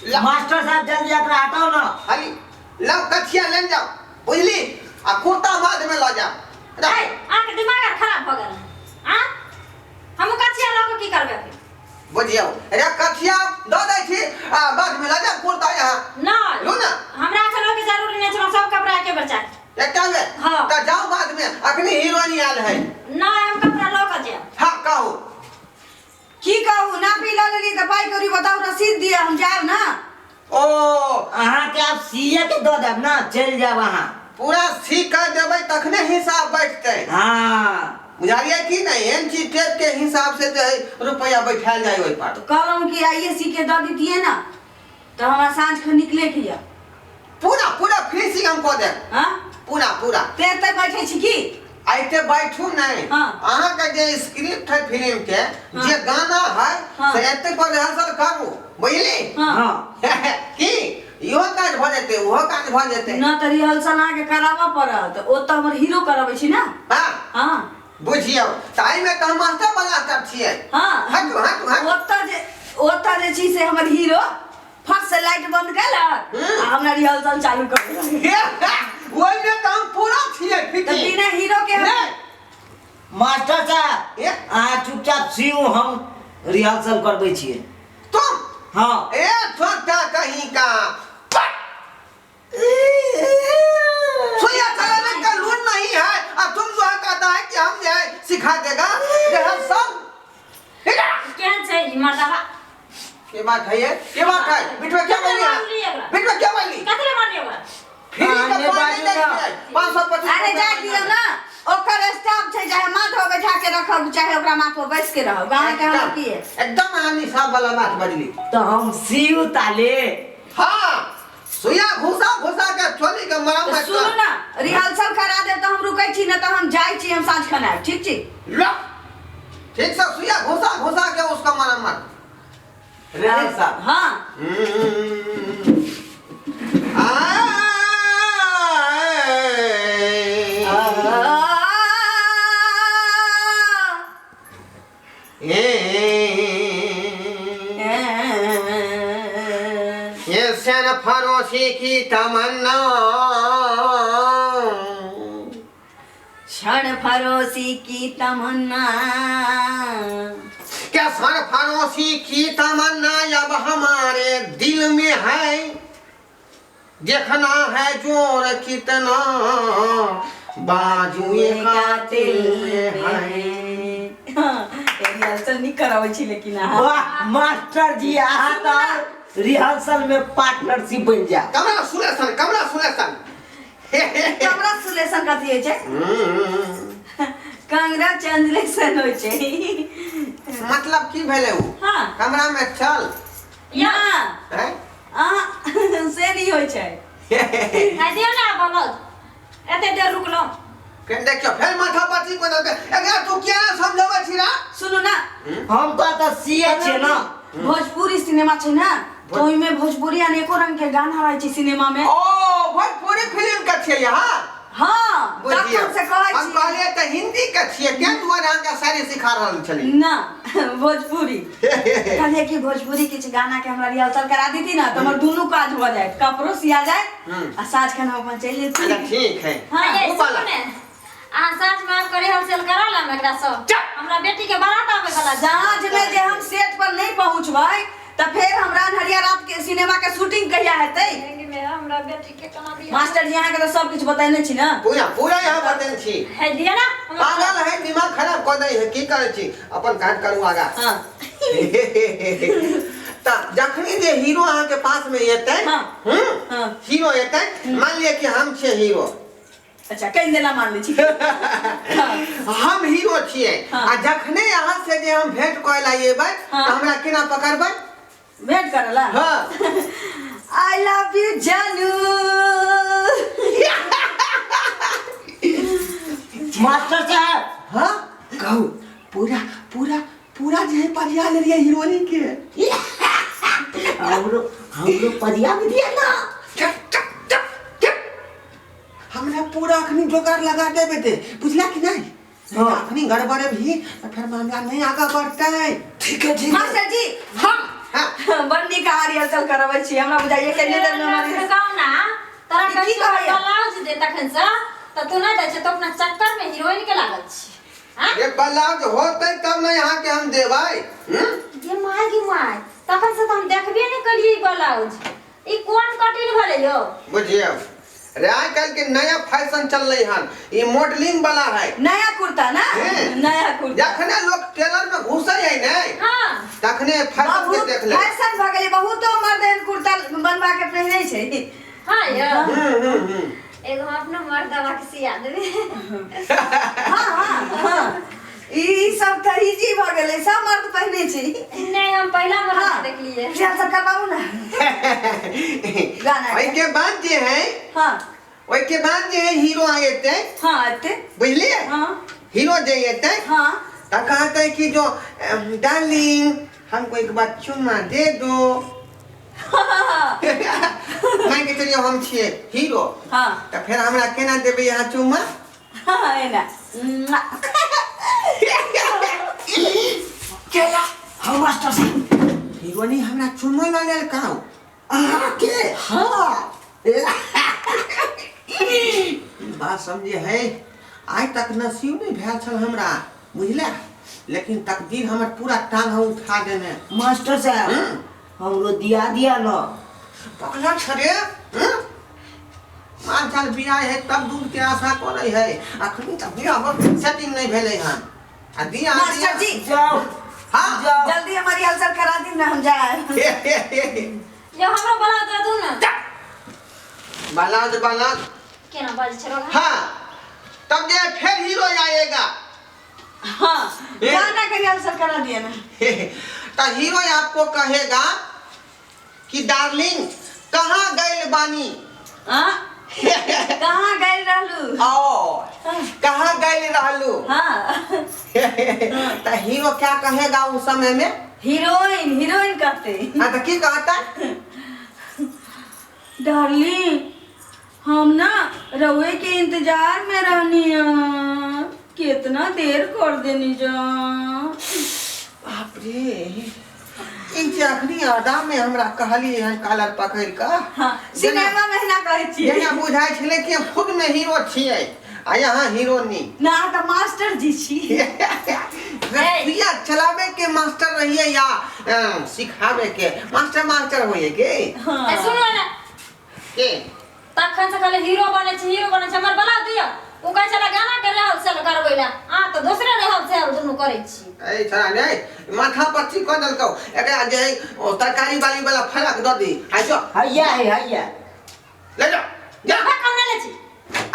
Master साहब जल्दी एकरा हटाओ ना। खाली लाओ कथिया ले जाओ बुझली, आ कुर्ता बाद में ल जाओ। ए, अहाँके दिमाग आर खराब भऽ गेल आ? हम कचिया लऽ कऽ की करबै अभी? बुझियौ रे, कथिया दऽ दै छी आ बाद में ल जाओ कुर्ता यहाँ। नहि लू ना। हमरा एखन ओहिके जरूरी नहि छै, हमरा सब कपड़ा एके बेर चाही। एकटा में? हाँ। तऽ जाओ बाद में, अखनी हीरोइन आयल है। नहि, हम कपड़ा लऽ कऽ जायब। हाँ कहू। की कहू, नापी लऽ लेली तऽ पाइ कौड़ी बताउ, रसीद दिअ, हम जायब ना। ओ अहाँके आब सीए के दऽ देब ना, चलि जायब अहाँ। पूरा सी कर देबै तखने हिसाब बैठतै। हाँ। बुझलियै कि नहि? एन ची टेप के हिसाब से जे है रुपया बैठायल जाय ओहि पर। कहलहुँ कि आइए सी के दऽ दितियै ना तऽ हमरा साँझ खन निकले के यऽ। पूरा पूरा फिनिशिंग हम कऽ देब। हाँ? पूरा पूरा। ते एतऽ बैठे छी की? आइते बैठू नहीं। हाँ। अहाँ के जे स्क्रिप्ट है फिल्म के, हाँ। जे गाना है, हाँ। से एते पर रिहर्सल करू, बुझली? हाँ। हाँ। की इहो काज भऽ जेतै, ओहो काज भऽ जेतै। ना तऽ रिहर्सल अहाँके कराबऽ पड़त, ओ तऽ हमर हीरो करबै छी ना। हाँ। हाँ। बुझियौ तऽ एहिमे तऽ हम मास्टर बलास्टर छियै। हाँ। हटू हटू हटू। ओतऽ जे छी से हमर हीरो फट से लाइट बंद केलक आ हमरा रिहर्सल चालू कर देलक। ओहिमे तऽ हम पूरा छियै तऽ फिटिंग। बिना हीरो के हम नहि। मास्टर साहब, ए? अहाँ चुपचाप सीउ, हम रिहर्सल करबै छियै। तुम? हाँ। ए छोटा कहीं का सुइया चलाने का लून नहीं है और तुम जो है कहता है कि हम जो है सिखा देगा रिहर्सल। केहन छै ई मर्दबा? के बात है ये? के बात है? बिटवा क्या बोली है? मारली एकरा। बिटवा क्या बोली? कथी ले मारली ओकरा? फ्री हाँ, का नहीं पानी बाजू नहीं ना। है। 525 अरे जा दियौ ना, ओकर स्टाफ छै, चाहे माथ पर बैठा के रखब चाहे ओकरा माथ पर बैस के रहब, गाँव के हम की है? एकदम अहाँ निसाब वाला बात बजली। तऽ हम सीउ ताले। हाँ, सुइया घुसा घुसा के चोली के मरम तऽ सुनू ना, रिहर्सल करा देब तऽ हम रुकै छी, ना तऽ हम जाइ छी, हम साँझ खन आयब, ठीक छी? लो ठीक से सुइया घुसा घुसा के उसका मरम्मत रिहर्सल। हाँ। ये सन फरोशी की तमन्ना, क्षण फरोशी की तमन्ना, क्या सन फरोशी की तमन्ना अब हमारे दिल में है, देखना है जोर कितना बाजुए कातिल में है। रिहर्सल नहीं कराबै छी लेकिन अहाँ। वाह मास्टर जी, अहाँ तऽ रिहर्सल में पार्टनरशिप बनि जायब। कमरा सुलेशन, कमरा सुलेशन, कमरा सुलेशन कथी होइ छै? कंग्रेचुलेशन होइ छै। मतलब की भेलै उ? हाँ। कमरा में चल। ना। हैं? अहाँ से नहि होइ छै। आइ दियौ ने ब्लाउज, एते देर रुकलहुँ। फेर देखियौ, फेर माथा पची को दे एकरा, तू किया ना समझाबै छी ना? सुनू ना, हम तऽ एतऽ सीए छियै ना। भोजपुरी सिनेमा छै ना, तो ओहिमे भोजपुरी अनेको रंग के गाना रहै छै सिनेमा में। ओ भोजपुरी फिल्म के छियै यहाँ? हाँ। बुझियौ। तखन से कहै हम छी। कहलियै तऽ हिंदी के छियै, तें दुआरे अहाँके साड़ी सिखा रहल छली। ना, भोजपुरी कहलियै कि भोजपुरी किछु गाना के हमरा रिहर्सल करा देती ना तऽ हमर दुनू काज भऽ जायत, कपड़ो सिया जायत आ साँझ खन हम अपन चलि अच्छा जेती। ठीक है। हाँ। ये ओ वाला। सुनू ने, अहाँ साँझ में आबि कऽ रिहर्सल करा लेब एकरा सब, हमरा बेटी के बारात आबै वाला छै। साँझ में जे हम सेट पर नहीं पहुँचबै तऽ फेर हमरा अन्हरिया रात के सिनेमा के शूटिंग कहिया हेतै? हमरा बेटी के केना बियाह? मास्टर जी, अहाँके तऽ सब किछु बतेने छी ना? पूरा पूरा यहाँ बतेने छी। है दिया ना हमरा। पागल है, दिमाग खराब कऽ दै है। की करै छी? अपन काज करू आगा। हाँ। तऽ जखनी जे हीरो अहाँके पास में एतै, हाँ। हाँ। हीरो एतै, मान लिअ कि हम छियै हीरो। अच्छा, कहि देला मान लै छी। हाँ। हम हीरो छियै। हाँ। आ जखने अहाँ से जे हम भेंट करे ला एबै, हाँ। तऽ हमरा केना पकड़बै? भेंट करला? हाँ। I love you जानू। मास्टर साहब। हाँ। कहू। पूरा पूरा पूरा जे है पजिया लेलियै हीरोइन के। हमरो हमरो पजिया भी दिया ना। चुप चुप चुप चुप, हमरा पूरा अखनी जोगाड़ लगा देबे दे, बुझला कि नहीं? हाँ। अखनी गड़बड़े भी तो फिर मामला नहीं आगा बढ़तै। ठीक है, ठीक है। मास्टर जी। हाँ। हाँ। बड़ नीक अहाँ रिहर्सल करबै छी हमरा बुझाइए के नहि देर में हमर कहू ना तोरा की कहै छियौ कहैया? ब्लाउज दे तखन से तऽ तू नहि दै छै तऽ अपना चक्कर में हीरोइन के लागल छी आँय? ये ब्लाउज होते तब ना यहाँ के हम देबै हम्म? गे my गे माय तखन से तऽ हम देखबे नहि करियै ई ब्लाउज ई कोन कटिन भेलै यौ बुझियौ रे आइ काल्हि के नया फैशन चललै हन ई मॉडलिंग वाला है नया कुर्ता ना हम्म। नया कुर्ता जखने लोग टेलर में घुसै है ने हाँ तखने फैशन के बहुत देख ले फैशन भऽ गेलै बहुतो मर्द एहन कुर्ता बनवा के पहिरै छै हाँ यौ हम्म हम्म हम्म एगो हम अपनो मर्दवा के सिया देबै हाँ हाँ हाँ ई ई सब तऽ इजी भऽ गेलै सब मर्द पहिने छै नहि हम पहिला मर्द हाँ देखलियै रिहर्सल करबाबू ना गाना के। ओहिके बाद जे है हाँ ओहिके बाद जे है हीरो आ जेतै हाँ एते बुझलियै हाँ हीरो जे एतै हाँ तऽ कहतै कि जो डार्लिंग हमको एक बार चुम्मा दे दो मान के चलिए हम छियै हीरो हाँ तऽ फेर हमरा केना देबै अहाँ चुम्मा हाँ एना केला हम मास्टर साहब हीरोनी हमरा चुम्मा लऽ लेल कहू अहाँके हाँ ई बात समझे है आइ तक नसीब नहीं भेल छल हमरा बुझले लेकिन तकदीर हमर पूरा टांग हम उठा देने मास्टर साहब हम्म। हमरो दिया दिया न पकड़ा छरे हम्म? माल जाल बियाह है तब दूध के आशा करे है अखनी तक बियाह सेटिंग नहीं भेलै हन आ दिया मास्टर जी जाओ हाँ जाओ जल्दी हमारी हलचल करा दी ना हम जाए यो हमरो बला दऽ दू ने बलाज बलाज केना बाजै छै रोगा हाँ तब जे फिर हीरो आएगा हाँ गाना के रिहर्सल करा दिया ना तो हीरो आपको कहेगा कि डार्लिंग कहाँ गइल बानी हाँ कहाँ गए रहलू आओ कहाँ गइल रहलू हाँ तो हीरो क्या कहेगा उस समय में हीरोइन हीरोइन कहते हाँ तो की कहता डार्लिंग हम ना रउए के इंतजार में रहनी है कितना देर कर देनी जा बाप रे ई जे अखनी अदा में हमरा कहलिए हन कालर पकड़ कऽ हाँ सिनेमा में ना कहै छियै जेना बुझाइ छलै कि हम खुद में हीरो छियै आ यहाँ हीरो नी ना तऽ मास्टर जी छी रसिया चलावे के मास्टर रहिए या सिखावे के मास्टर मास्टर होइए के हाँ ए सुनू ने के तखन से कहले हीरो बनै छै हीरो बनै छै हमर बला दिअ ओ कहै छला गाना के रिहर्सल करबै ला अहाँ तऽ दोसरे रिहर्सल दुनू करै छी ए छड़ा नै माथा पच्ची कऽ देलकौ एकरा जे है ओ तरकारी वाली वाला फलक दऽ दी आ जो हैया है हैया ले जाओ जा जा कम नहि लै छी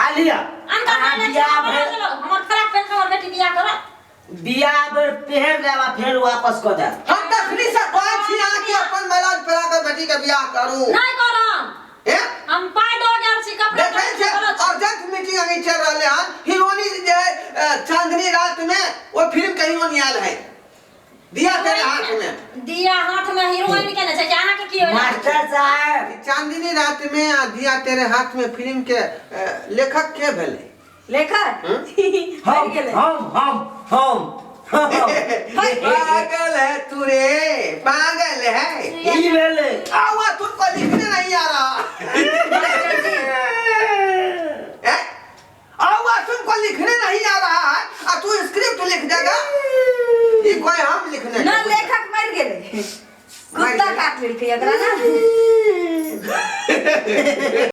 आ लिअ अनका अहाँ नहि लै छी बियाह हमर भेल चलो हमर खराब पेन हमर बेटी बियाह करत बियाह बेर पहिर लेब आ फेर वापस कऽ देब हम तखनी से कहै छी अहाँ कि अपन मलाज फरा कऽ बेटी के बियाह करू नहि करब ए हम पाइ दऽ गेल छी कपड़ा देखै छै अर्जेंट मीटिंग अभी चल रहले हन हीरोनी जे है, चांदनी रात में वो फिल्म के हीरोनी आयल है दिया तेरे हाथ में दिया हाथ में हीरोइन के ने छै कि अहाँके की होय मास्टर साहब चांदनी रात में आ दिया तेरे हाथ में फिल्म के लेखक के भेलै लेखक हम मरि गेलै हम हम हम पागल है तू रे पागल है ई भेलै आवा तुमको लिखने नहीं आ रहा मास्टर जी ए? आवा तुमको लिखने नहीं आ रहा है आ तू स्क्रिप्ट लिख देगा ये कोई हम लिखने ना के- लेखक मरि गेलै कुत्ता काट लेलकै एकरा ना